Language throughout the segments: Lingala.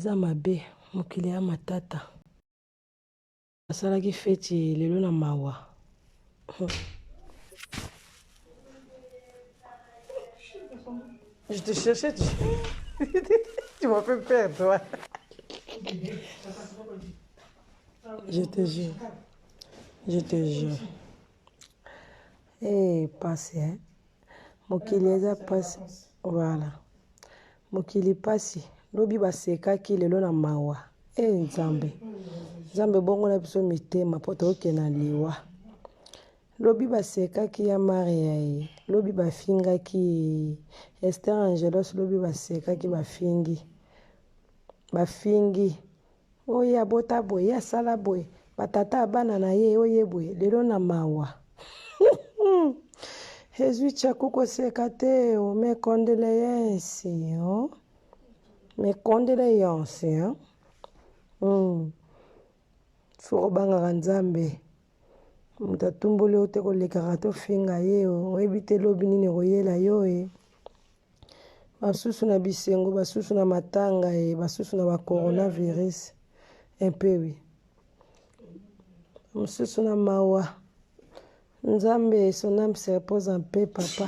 eza mabe, mokili ya matata. Asalaki feti lelo na mawa. Je te cherchais, tu, tu m'as fait peur, toi. Je te jure. Je te jure. Eh, hey, pasi, hein. Mokili eza pasi. Voilà. Mokili pasi. Lobi basekaki lelo na mawa. Eh, hey, Nzambe. Nzambe bongola biso mitema po tokende na liwa. Lobi basekaki ya Maria ye. Lobi bafingaki ye. Esther Angelos lobi basekaki bafingi. Bafingi. Oye abota boye, ye asala boye, ba tata ya bana na ye oye boye, lelo na mawa. Ezui tshaku koseka te oh, mes condoléances oh. Mes condoléances hein. Mm. Faut kobangaka Nzambe. Moto atumboli yo te kolekaka tofinga ye oh. Oyebi te lobi nini ekoyela yo e. Basusu na bisengo, basusu na matanga e, basusu na ba coronavirus. Un peu oui. Mosusu na mawa. Nzambe, son âme se repose en paix, papa.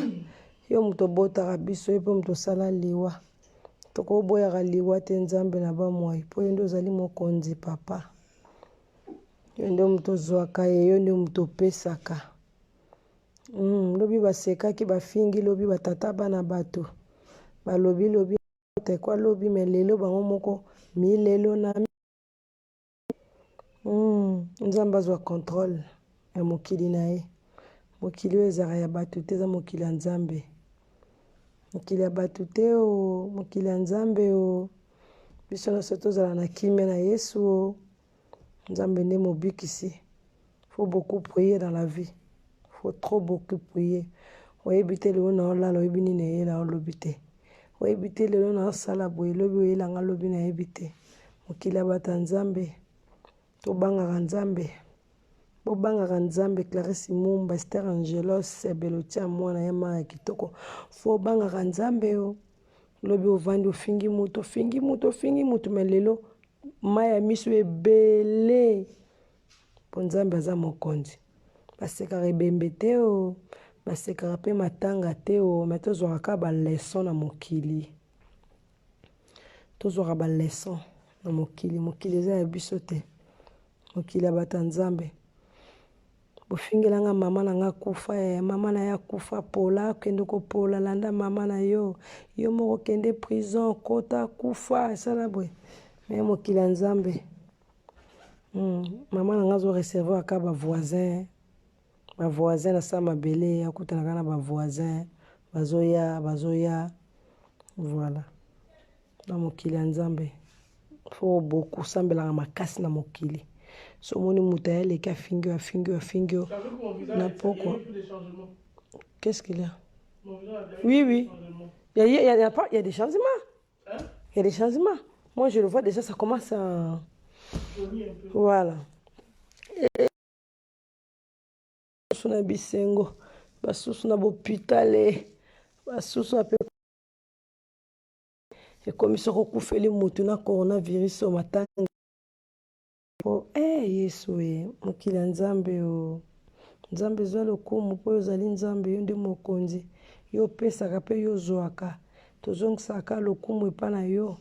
Yo moto obotaka biso, yo mpe moto osala liwa. Tokoboyaka liwa te Nzambe na bomoi, mpo yo nde ozali mokonzi, papa. Yo nde moto ozwaka ye, yo nde moto opesaka. Hum lobi basekaki bafingi lobi ba tata bana batu balobi lobi n'importe quoi lobi mais lelo bango moko milelo na hum nzambe azwa controle ya mokili na ye mokili oyo ezalaka ya batu te eza mokili ya nzambe mokili ya batu te o oh, mokili ya nzambe o oh. Biso nyonso tozala na kimia na yesu o oh. Nzambe nde mobikisi. Faut beaucoup prier dans la vie. Faut trop beaucoup prier. Oyebi te lelo na olala oyebi nini eyela olobi te. Oyebi te lelo na osala boye lobi oyela nga lobi nayebi te. Mokili ya bato ya Nzambe. Tobangaka Nzambe. Bobangaka Nzambe Clarisse Mumba, Esther Angelos, Belotia mwana ya mara kitoko. Faut obangaka Nzambe yo. Lobi ovandi ofingi moto, ofingi moto, ofingi moto mais lelo Mayi ya misu ebele po nzambe aza mokonzi basekaka ebembe te oh basekaka pe matanga te oh mais tozwaka kaka ba leçon na mokili tozwaka ba leçon na mokili mokili eza ya biso te mokili ya bato ya nzambe Bofingela nga mama na nga akufa eh, mama na ye akufa pola kende kopola landa mama na yo yo moko kende prison kota kufa esala boye me mokili ya nzambe mama na nga azo recevoir ka ba voisin ba voisin na sa mabele akutanaka na ba voisin bazoya bazoya voilà Na mokili ya nzambe faut beaucoup sambelaka makasi na mokili so omoni moto aye aleki afingi yo afingi yo afingi yo na pokwa qu'est-ce qu'il y a oui oui il y a, il y a, il y a, pas, il y a des changements hein? Il y a des changements moi je le vois déjà ça commence à voilà basusu na bisengo basusu na bopitale basusu na Ekomi soki okufeli mutu na coronavirus oyo matanga po eh yesu e mokili ya nzambe o nzambe zwa lokumu po yo ozali nzambe yo nde mokonzi yo opesaka pe yo ozwaka tozongisaka lokumu epa na yo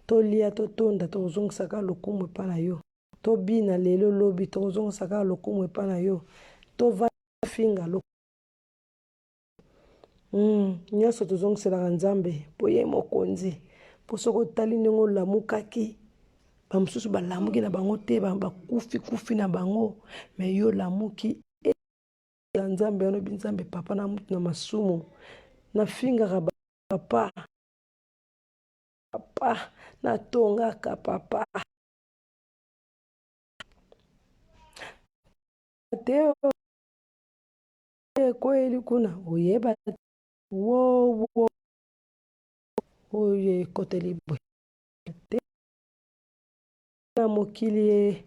tolia totonda tokozongisaka lokumu epa na yo tobina lelo lobi tokozongisaka lokumu epa na yo tofinga Nyonso tozongiselaka Nzambe mpo ye mokonzi. Mpo soki otali ndenge olamukaki, bamosusu balamuki na bango te, bakufi kufi na bango, mais yo olamuki ya Nzambe wana obi Nzambe papa na mutu na masumu nafingaka papa papa natongaka papa te Ekweli kuna oyeba te wo wo oyo ekoteli boye te na mokili ye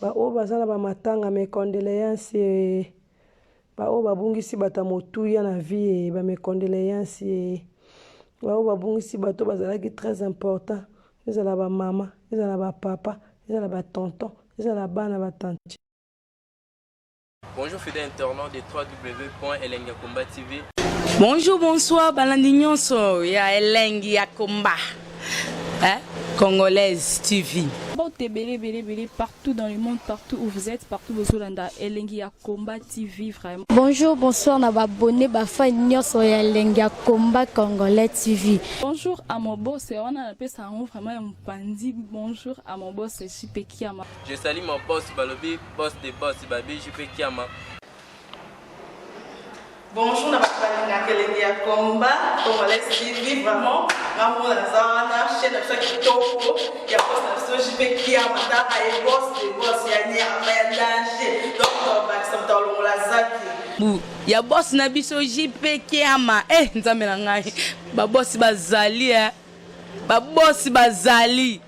baoyo baza na bamatanga mes condoléances ye baoyo babungisi bato ya motuya na vie ye ba mes condoléances ye baoyo babungisi bato bazalaki très important. Ezala ba mama, ezala ba papa, ezala ba tonton, ezala bana ba tantine. Bonjour fidèles internautes de www.elengiyakomba TV. Bonjour, bonsoir, balandi nyonso ya Elengi ya Komba. Hein? Congolaise TV. Mbote ebele ebele ebele partout dans le monde, partout où vous êtes, partout bozolanda Elengi ya Combat TV vraiment. Bonjour, bonsoir na ba abonné ba fan nyonso ya Elengi ya Combat Congolais TV. Bonjour à mon boss, wana napesa yango vraiment ya mopanzi. Bonjour à mon boss JP Kiama. Je salue mon boss Balobi, boss de boss Babi JP Kiama. Bonjour na bato balingaka elengi ya combat congolais TV vraiment nga moko naza wana chaîne na biso ya kitoko ya boss na biso JP Kiama taka ye boss de boss ya nyama ya danger donc tobakisa moto alongola zaki Bu ya boss na biso JP Kiama eh nzambe na ngai ba boss bazali eh ba boss bazali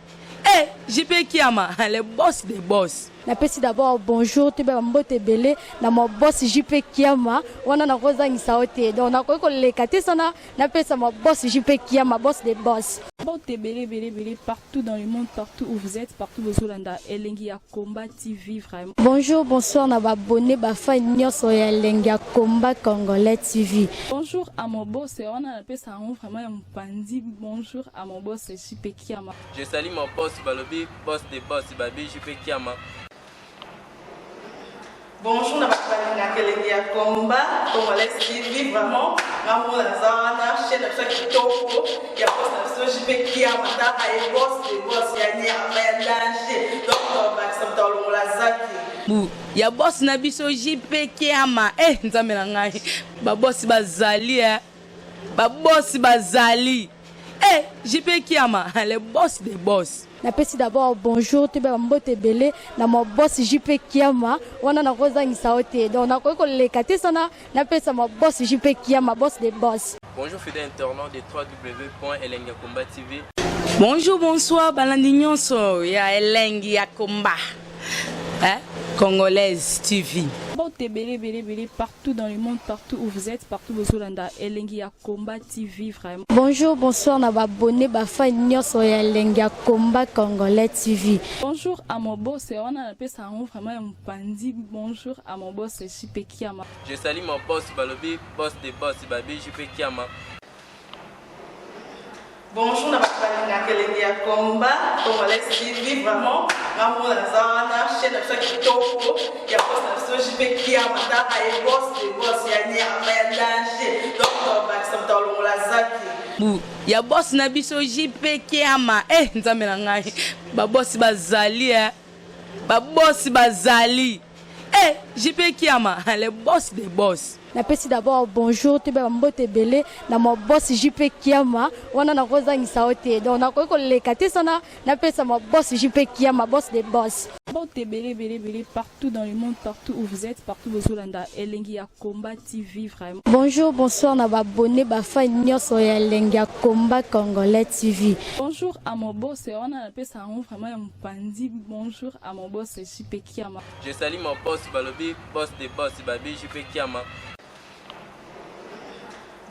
eh JP Kiama le boss des boss. Napesi d'abord bonjour toyeba ba mbote ebele na ma boss JP Kiama wana nakozangisa yo te donc nakoki koleka te sana napesa ma boss JP Kiama boss des boss. Mbote ebele ebele ebele partout dans le monde, partout où vous êtes, partout bozolanda Elengi ya Combat TV vraiment. Bonjour, bonsoir na ba abonné ba fan nyonso ya Elengi ya Combat Congolais TV. Bonjour à mon boss, wana napesa yango vraiment ya mopanzi. Bonjour à mon boss JP Kiama. Je salue mon boss Balobi, boss de boss Babi JP Kiama. Bonjour na bato balingaka elengi ya combat congolais TV vraiment nga moko naza wana chaîne na biso ya kitoko ya boss na biso JP Kiama taka ye boss de boss ya nyama ya danger donc tobakisa moto alongola zaki Bu ya boss na biso JP Kiama eh nzambe na ngai ba boss bazali eh ba boss bazali eh JP Kiama le boss des boss. Napesi d'abord bonjour toyeba ba mbote ebele na ma boss JP Kiama wana nakozangisa yo te donc nakoki koleka te sana napesa ma boss JP Kiama boss des boss. Bonjour fidèles internautes de www.elengiyakomba TV. Bonjour, bonsoir, balandi nyonso ya Elengi ya Komba. Hein? Congolaise TV. Mbote ebele ebele ebele partout dans le monde, partout où vous êtes, partout bozolanda Elengi ya Combat TV vraiment. Bonjour, bonsoir na ba abonné ba fan nyonso ya Elengi ya Combat Congolais TV. Bonjour à mon boss, wana napesa yango vraiment ya mopanzi. Bonjour à mon boss JP Kiama. Je salue mon boss Balobi, boss de boss Babi JP Kiama. Bonjour na bato balingaka elengi ya combat congolais TV vraiment nga moko naza wana chaîne na biso ya kitoko ya boss na biso JP Kiama taka ye boss de boss ya nyama ya danger donc tobakisa moto alongola zaki. Bu ya boss na biso JP Kiama eh nzambe na ngai ba boss bazali eh ba boss bazali eh JP Kiama le boss des boss. Napesi d'abord bonjour toyeba ba mbote ebele na ma boss JP Kiama wana nakozangisa yo te donc nakoki koleka te sana napesa ma boss JP Kiama boss des boss. Mbote ebele ebele ebele partout dans le monde, partout où vous êtes, partout bozolanda Elengi ya Combat TV vraiment. Bonjour, bonsoir na ba abonné ba fan nyonso ya Elengi ya Combat Congolais TV. Bonjour à mon boss, wana napesa yango vraiment ya mopanzi. Bonjour à mon boss JP Kiama. Je salue mon boss Balobi, boss de boss Babi JP Kiama.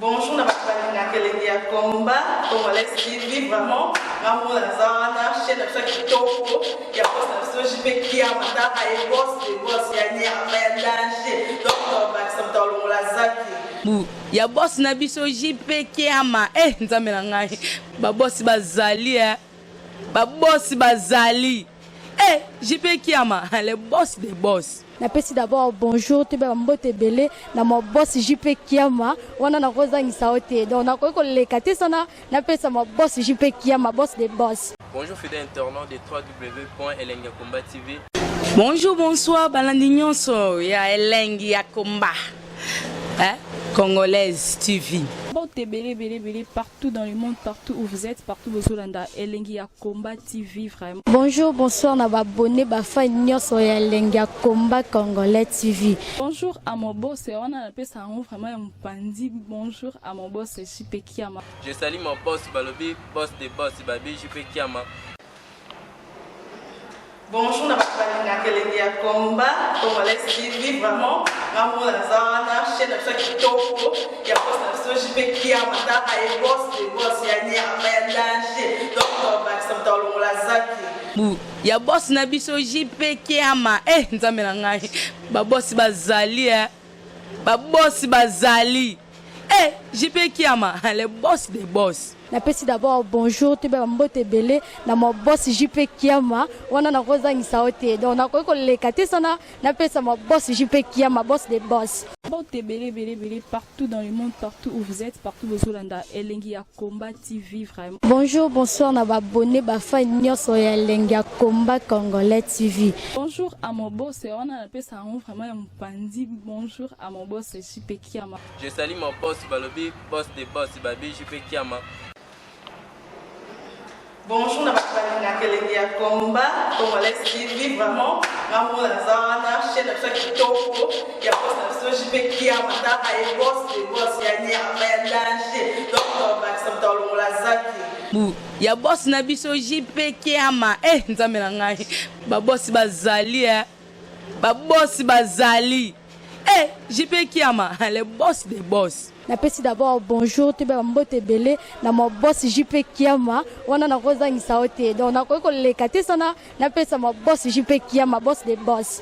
Bonjour na bato balingaka elengi ya combat congolais TV vraiment nga moko naza wana chaîne na biso ya kitoko ya boss na biso JP Kiama taka ye boss de boss ya nyama ya danger donc tobakisa moto alongola zaki. Bu ya boss na biso JP Kiama eh nzambe na ngai ba boss bazali eh ba boss bazali eh JP Kiama le boss des boss. Napesi d'abord bonjour toyeba ba mbote ebele na ma boss JP Kiama wana nakozangisa yo te donc nakoki koleka te sana napesa ma boss JP Kiama boss des boss. Bonjour fidèles internautes de www.elengiyakomba TV. Bonjour, bonsoir, balandi nyonso ya Elengi ya Komba. Hein? Congolaise TV. Mbote ebele ebele ebele partout dans le monde, partout où vous êtes, partout bozolanda Elengi ya Combat TV vraiment. Bonjour, bonsoir na ba abonné ba fan nyonso ya Elengi ya Combat Congolais TV. Bonjour à mon boss, wana napesa yango vraiment ya mopanzi. Bonjour à mon boss JP Kiama. Je salue mon boss Balobi, boss de boss Babi JP Kiama. Bonjour na bato Balingaka Elengi ya Combat Congolais TV, vraiment nga moko naza wana, chaîne na biso ya kitoko ya boss na biso JP Kiama. Taka ye, boss de boss ya nyama ya danger. Donc tobakisa moto alongola zaki. Bu ya boss na biso JP Kiama. E Nzambe na ngai, babosi bazali e, babosi bazali e, JP Kiama, le boss de boss. Napesi d'abord bonjour, toyeba bambote ebele na ma boss JP Kiama. Wana nakozangisa yo te, donc nakoki koleka te sana napesa ma boss JP Kiama, boss de boss. Mbote ebele ebele ebele partout dans le monde, partout où vous êtes, partout bozolanda Elengi ya Combat TV, vraiment. Bonjour, bonsoir na baabonnés, bafans nyonso ya Elengi ya Combat Congolais TV. Bonjour à mon boss, wana napesa yango vraiment ya mopandi. Bonjour à mon boss JP Kiama. Je salue mon boss, balobi boss de boss, babi JP Kiama. Bonjour na bato balingaka Elengi ya Combat Congolais TV, vraiment nga moko naza wana, chaîne na biso ya kitoko ya boss na biso JP Kiama. Taka ye, boss de boss ya nyama ya danger. Donc tobakisa moto alongola zaki. Bu ya boss na biso JP Kiama. E Nzambe na ngai, babosi bazali e, babosi bazali e, JP Kiama, le boss de boss. Napesi d'abord bonjour, toyeba bambote ebele na ma boss JP Kiama. Wana nakozangisa yo te, donc nakoki koleka te sana napesa ma boss JP Kiama, boss de boss.